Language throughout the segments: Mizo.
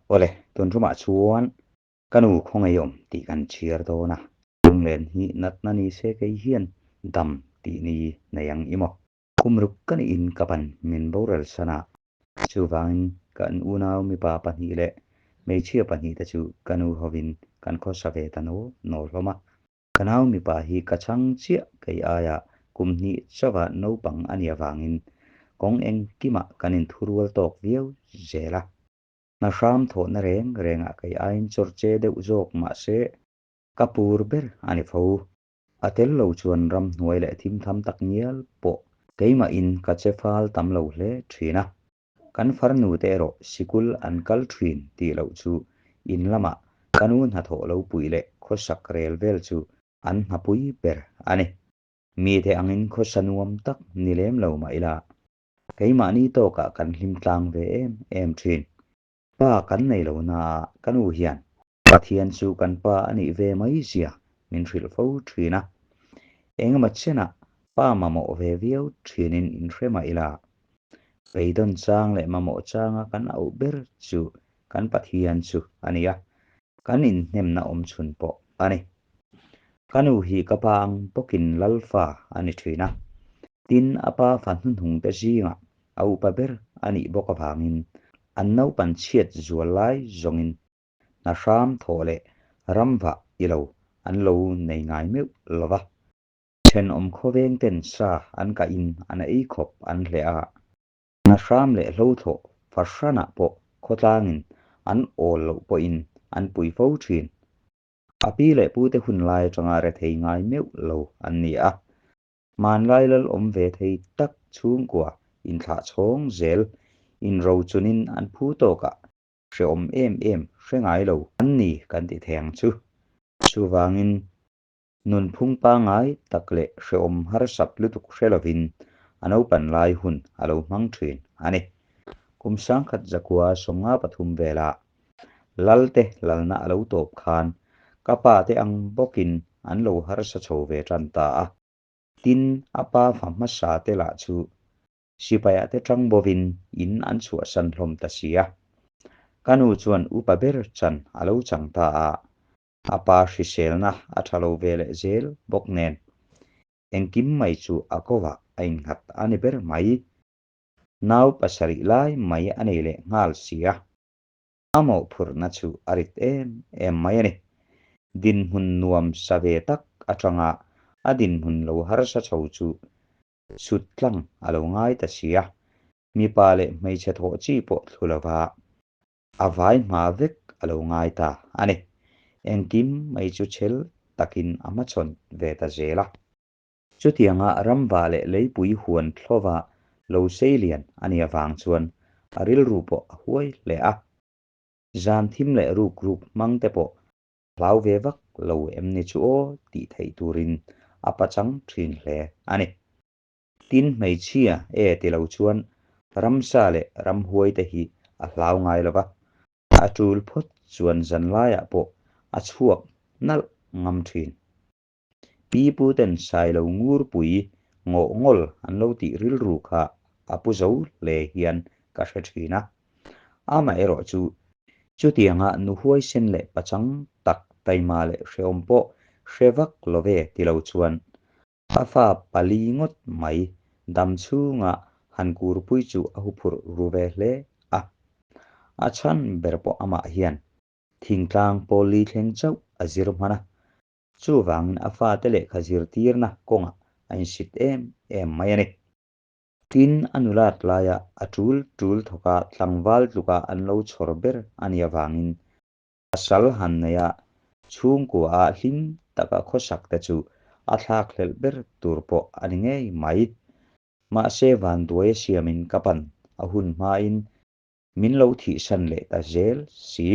Awle, tun tumah chuan ka nu khawngaihawm tih kan chhiar dawn a. Lunglen hi natna ni se kei hian dam tih ni nei ang i maw? Kum ruk ka niin ka pan min boral san a, chuvangin kan unau mipa pahnih leh hmeichhia pahnih te chu ka nu hovin kan khawsa ve ta naw naw hlawm a. Ka nau mipa hi ka chhang chiah kei aia kum hnih chauha naupang a nih avangin kawng engkimah kan inthurual tawk viau zel a. Hna hram thawhna reng rengah kei aiin chawrche deuh zawk mahse ka pur ber a ni fo. A tel lo chuan ramhnuai leh thimtham tak ngial pawh keimahin ka che fal tam lo hle thin a. Kan farnu te erawh sikul an kal thin tih loh chu in lamah ka nu hnathawh lo puih leh khawsak rel vel chu an hnapui ber a ni. Mite angin khawsa nuam tak ni lem lo mah ila keimahni tawkah kan hlim tlang ve em em thin. Pa kan nei lo naah ka nu hian Pathian chu kan pa a nih ve mai zia min hrilh fo thin a. Engemaw chenah pa mamawh ve viau thinin inhre mah ila, beidawn chang leh mamawh changa kan auh ber chu kan Pathian chu a ni a, kan inhnemna awm chhun pawh a ni. Ka nu hi ka pa ang bawkin Lalfa a ni thin a, tin a pa fa hnuhnungte zingah a upa ber a nih bawk avangin an naupan chhiat zual lai zawngin hna hram thawh leh ramvah i lo an lo nei ngai meuh lo va. Thenawm khawveng ten sa an kahin an ei khawp an hleh a, hna hram leh hlo thlawh fahranah pawh khawtlangin an awl loh pawhin an pui fo thin. A pi leh pute hun lai atanga rethei ngai meuh lo an ni a. Hmanlai lal awm ve thei tak chhungkua inthlah chhawng zel inrochunin an phu tawkah hreawm em em hre ngai lo an ni kan ti thei ang chu. Chuvangin, nunphung pangngai tak leh hreawm harsat lutuk hre lovin a naupan lai hun a lo hmang thin a ni. Kum sangkhat zakua 53 velah Lalte lalna a lo tawp khan ka pa te ang bawkin an lo harsa chho ve tan ta a. Tin, a pa fa hmasa te lah chu Sipaiah te tang bovin in an chhuahsan hlawm ta si a. Ka nu chuan upa ber chan a lo chang ta a, a pa hriselna a tha lo ve leh zel bawk nen engkim mai chu a kovah a innghat a ni ber mai. Nau pasarih lai mai a nei leh nghal si a. A mawhphurhna chu a rit em em mai a ni. Dinhmun nuam sa ve tak atanga a dinhmun lo harsa chho chu Sut tlang a lo ngai ta si a, mipa leh hmeichhe thawh chi pawh thlu lova a vai hma vek a lo ngai ta a ni. Engkim mai chu chhel takin a hmachhawn ve ta zel a. Chutianga ramva leh leipui huan thlova lo sei lian a nih avang chuan a rilru pawh a huai hle a. Zan thim leh ruk ruk hmang te pawh Hlau ve vak lo em ni chu aw tih theih turin a pachang thin hle a ni. Tin hmeichhia e ti lo chuan ramsa leh ramhuai te hi a hlau ngai lo va, a tul phawt chuan zanlaiah pawh a chhuak nalh ngam thin. Pi pu ten Sailo Ngurpui ngawh ngawl an lo tih rilru kha a pu zo hle hian ka hre thin a. Amaherawh chu chutianga nu huaisen leh pachang tak taima leh hrehawm pawh hre vak lo ve ti lo chuan a fa pali ngawt mai dam chhunga han kurpui chu a huphurh ru ve hle a. A chhan ber pawh amah hian thingtlang pawl li thleng chauh a zir hman a, Chuvangin a fate lehkha zirtirna kawngah a insit em em mai a ni. Tin, a nulat laia a tul tul thawka tlangval tluka an lo chhawr ber a nih avangin pasal han neia chhungkua ah hlim taka khawsak te chu a thlakhlelh ber tur pawh a ni ngei mai. Mahse vanduai a siamin ka pan a hun hmain min lo thihsan leh ta zel si.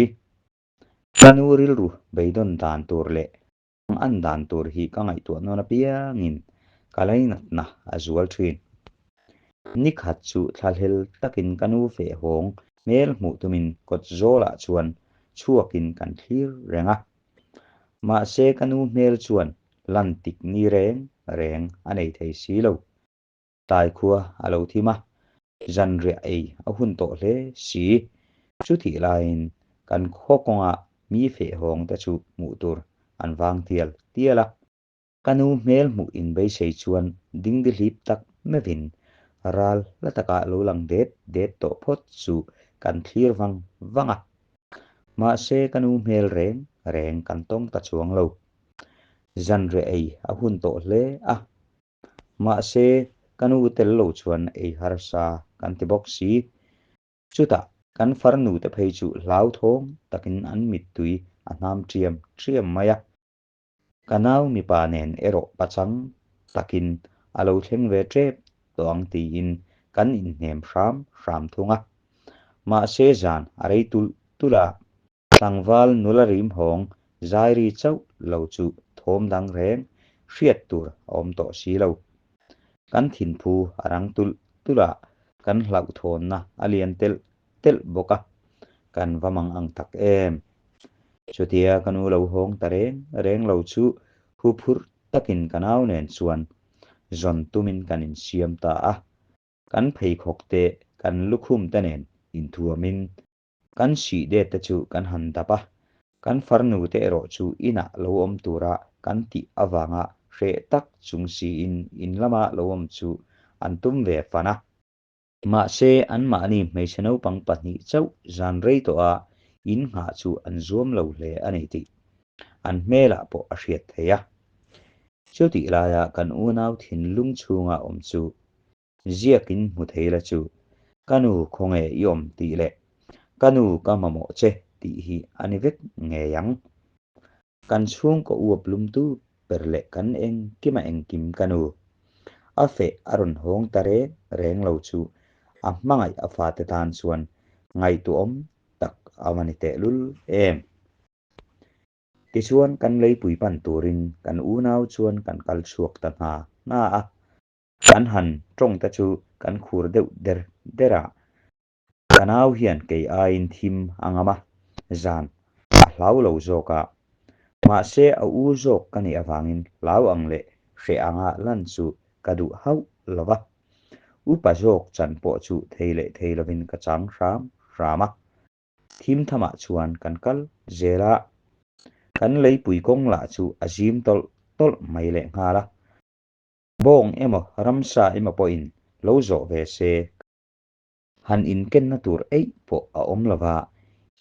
Ka nu rilru beidawn dan tur leh an dan tur hi ka ngaihtuah nawn apiangin ka lainatna a zual thin. Nikhat chu thlahlel takin ka nu fehhawng hmel hmuh tumin kawt zawlah chuan chhuakin kan thlir reng a. Mahse ka nu hmel chuan lan tik ni reng reng a nei thei si lo. Tlai khua a lo thim a, zanriah ei a hun tawh hle si. Chutih laiin Kan khaw kawnga mi feh hawng te chu hmuh tur an vang tial tial a. Ka nu hmel hmuh inbeisei chuan dingdihlip tak meuhin ral hla takah lo lang det det tawh phawt chu kan thlir vang vang a. Mahse ka nu hmel reng reng kan tawng ta chuang lo. Zanriah ei a hun tawh hle a. Mahse ka nu tel lo chuan ei harsa kan ti bawk si. Chutah kan farnu te phei chu hlauthawng takin an mittui a hnam ṭiam ṭiam mai a. Ka nau mipa nen erawh pachang takin a lo thleng ve ṭep tawh ang tiin kan inhnem hram hram thung a. Mahse zan a rei tulh tulh a, tlangval nula rim hawng zairi chauh lo chu thawm dang reng hriat tur a awm tawh si lo. Kan thinphu a rang tulh tulh a, kan hlauhthawnna a lian telh telh bawk a, kan va mang ang tak em. Chutia ka nu lo hawng ta reng reng lo chu huphurh takin ka nau nen chuan zawn tumin kan insiam ta a, kan pheikhawk te kan lukhum te nen inthuamin kan sih det te chu kan han dap a, kan farnu te erawh chu inah lo awm tura kan tih avanga hreh tak chung siin in lama lo awm chu an tum ve fan a. Mahse, anmahni hmeichhe naupang pahnih chauh zan rei tawha in nghah chu an zuam lo hle a ni tih an hmelah pawh a hriat theih a. Chutih laia kan unau thinlung chhunga awm chu ziakin hmu thei la chu, Ka nu khawnge i awm tih leh Ka nu ka mamawh che tih hi a ni vek ngei ang. Kan chhungkaw uap lumtu ber leh kan engkima engkim ka nu. A feh a rawn hawng ta reng reng lo chu a hmangaih a fate tan chuan ngaihtuahawm tak a va ni tehlul em. Tichuan kan leipui pan turin kan unau chuan kan kal chhuak ta hna hna a. Kan han tawng te chu kan khur deuh der der a. Ka nau hian kei aiin thim a ngam a, zan a hlau lo zawk a. Mahse a u zawk ka nih avangin hlau ang leh hreh anga lan chu ka duh hauh lo va. Upa zawk chan pawh chu thei leh thei lovin ka chang hram hram a. Thim thamah chuan kan kal zel a, kan leipui kawng lah chu a zim tawlh tawlh mai lehnghal a. Bawng emaw ramsa emaw pawhin lo zawh ve se. Han inkenna tur eih pawh a awm lo va,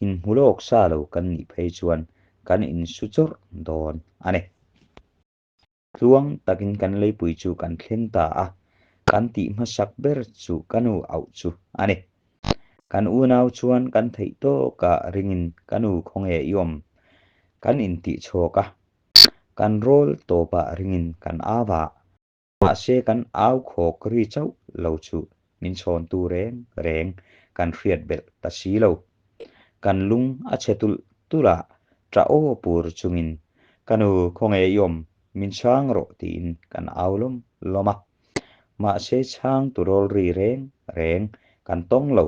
inhmu lawk sa lo kan nih phei chuan kan insu chawrh dawn a ni. Tluang takin kan leipui chu kan thleng ta a, kan tih hmasak ber chu ka nu auh chu a ni. Kan unau chuan kan theih tawka ringin ka nu khawnge i awm kan intih chhawk a, kan rawl tawpah ringin kan au a, Mahse kan au khawk ri chauh lo chu min chhawntu reng reng kan hriat belh ta si lo. Kan lung a chhe tulh tulh a, ṭah aw pur chungin, Ka nu, khawnge i awm, min chhang rawh tiin kan au lawm lawm a. Mahse chhang tu rawl ri reng reng kan tawng lo.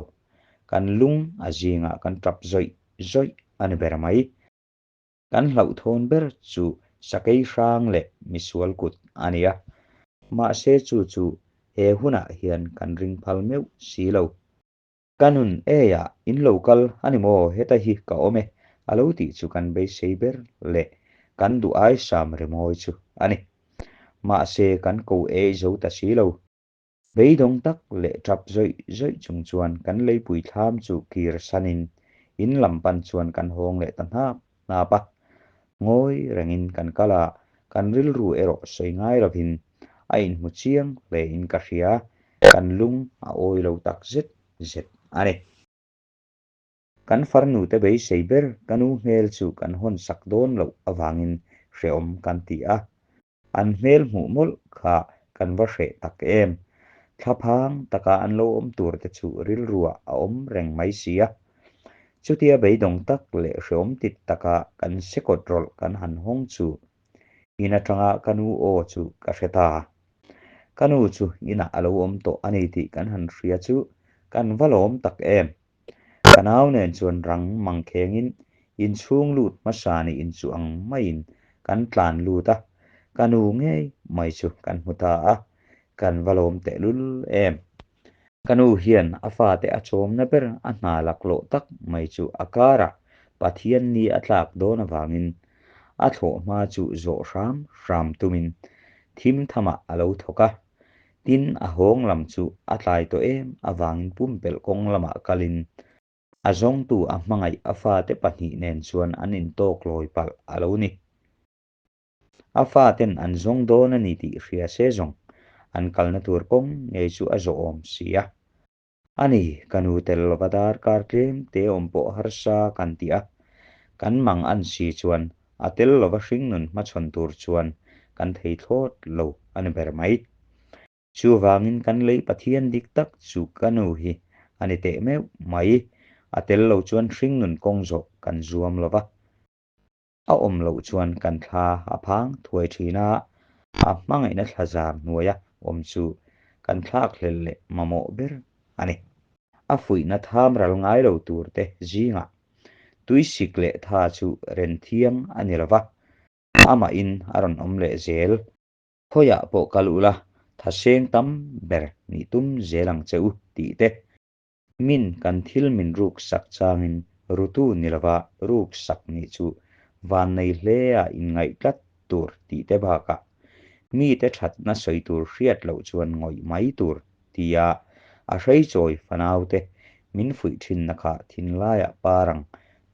Kan lung a zingah kan ṭap zawih zawih a ni ber mai. Kan hlauhthawn ber chu sakei hrang leh misual kut a ni a, mahse chu chu he hunah hian kan ring phal meuh si lo. Ka nun eia in lo kal a ni maw heta hi ka awm e a lo tih chu kan beisei ber leh kan duh aisam rimawi chu a ni. Mahse kan ko ei zo ta si lo. Beidawng tak leh tap zawih zawih chung chuan kan leipui thlam chu kir sanin in lam pan chuan kan hawng leh ta hnap hnap a. Ngawi rengin kan kal a, kan rilru erawh sawi ngai lovin a inhmu chiang hlein ka hria, kan lung a awi lo tak zet zet a ni. Kan farnute beisei ber ka nu hmel chu kan hawn sak dawn loh avangin hrehawm kan ti a, An hmel hmuh mawlh kha kan va hreh tak em? Thlaphang taka an lo awm tur te chu rilruah a awm reng mai si a. Chutia beidawng tak leh hreawm tit taka kan sekawt rawlh kan han hawng chu in atanga ka nu aw chu ka hre ta. Ka nu chu inah a lo awm tawh a ni tih kan han hria chu kan va lawm tak em? Ka nau nen chuan rang mang khengin inchhung lut hmasa nih inchuh ang maiin kan tlan lut a, ka nu ngei mai chu kan hmu ta a, kan va lawm tehlul em. Ka nu hian a fate a chawmna ber a hna laklawh tak mai chu a karah Pathian ni a tlak dawn avangin a thlawh hma chu zawh hram hram tumin thim thamah a lo thawk a. Tin, a hawng lam chu a tlai tawh em avangin pumpelh kawng lamah kalin a zawngtu a hmangaih a fate pahnih nen chuan an intawk lawi palh a lo ni. A faten an zawng dawn a ni tih hria se zawng an kalna tur kawng ngei chu a zawh awm si a. A ni, ka nu tel lova darkar tlem te awm pawh harsa kan ti a, kan mang an si chuan a tel lova hringnun hmachhawn tur chuan kan thei thlawt lo a ni ber mai. Chuvangin kan lei Pathian dik tak chu ka nu hi a ni teh meuh mai, a tel lo chuan hringnun kawng zawh kan zuam lova. A awm loh chuan kan thla a phang thuai thin a, a hmangaihna thla zar hnuaia awm chu kan thlak hlel leh mamawh ber a ni. A fuihna tham ral ngai lo tur te zingah tuisik leh tha chu ren thiang a ni lo va, amahin a rawn awm leh zel. Khawiah pawh kal ula, thaseng tam ber nih tum zel ang che u tih te. Min kan thil min ruk sak changin rutu ni lova ruk sak nih chu vannei hlea inngaih tlat tur tih te bakah mite thatna sawi tur hriat loh chuan ngawih mai tur tia a hreichawi fanaute min fuih thinna kha thinlaiah parang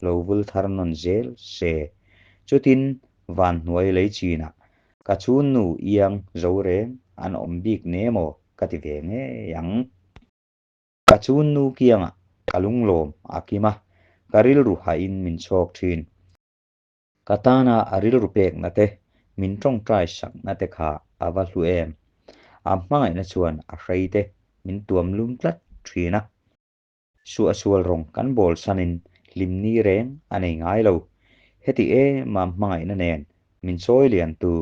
lo vul thar nawn zel se. Chutin vanhnuai lei chinah ka chunnu iang zo reng an awm bik ne maw ka ti ve ngei ang. Ka chunnu kiangah ka lunglawm a kim a, ka rilru hahin min chhawk thin. Ka tana a rilru pekna te, min tawngtai sakna te kha a va hlu em. A hmangaihna chuan a hrei te min tuam lum tlat thin a. Suahsual rawng kan bawl sanin hlimni reng a nei ngai lo. Heti em a hmangaihna nen min chawi liantu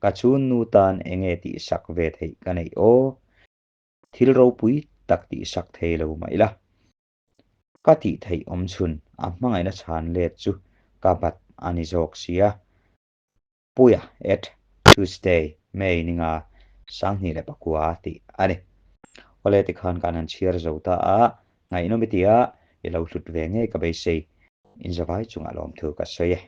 ka chunnu tan enge tihsak ve theih ka neih aw. Thil ropui tak tihsak thei lo mah ila, ka tih theih awm chhun a hmangaihna chhan let chu ka bat a ni zawk sia. Puia at Tuesday, May ninga 2009 tih a ni. Awle tikhan kan han chhiar zo ta a, ngaihnawm i tia i lo hlut ve ngei ka beisei. Inzavai chungah lawmthu ka sawi e.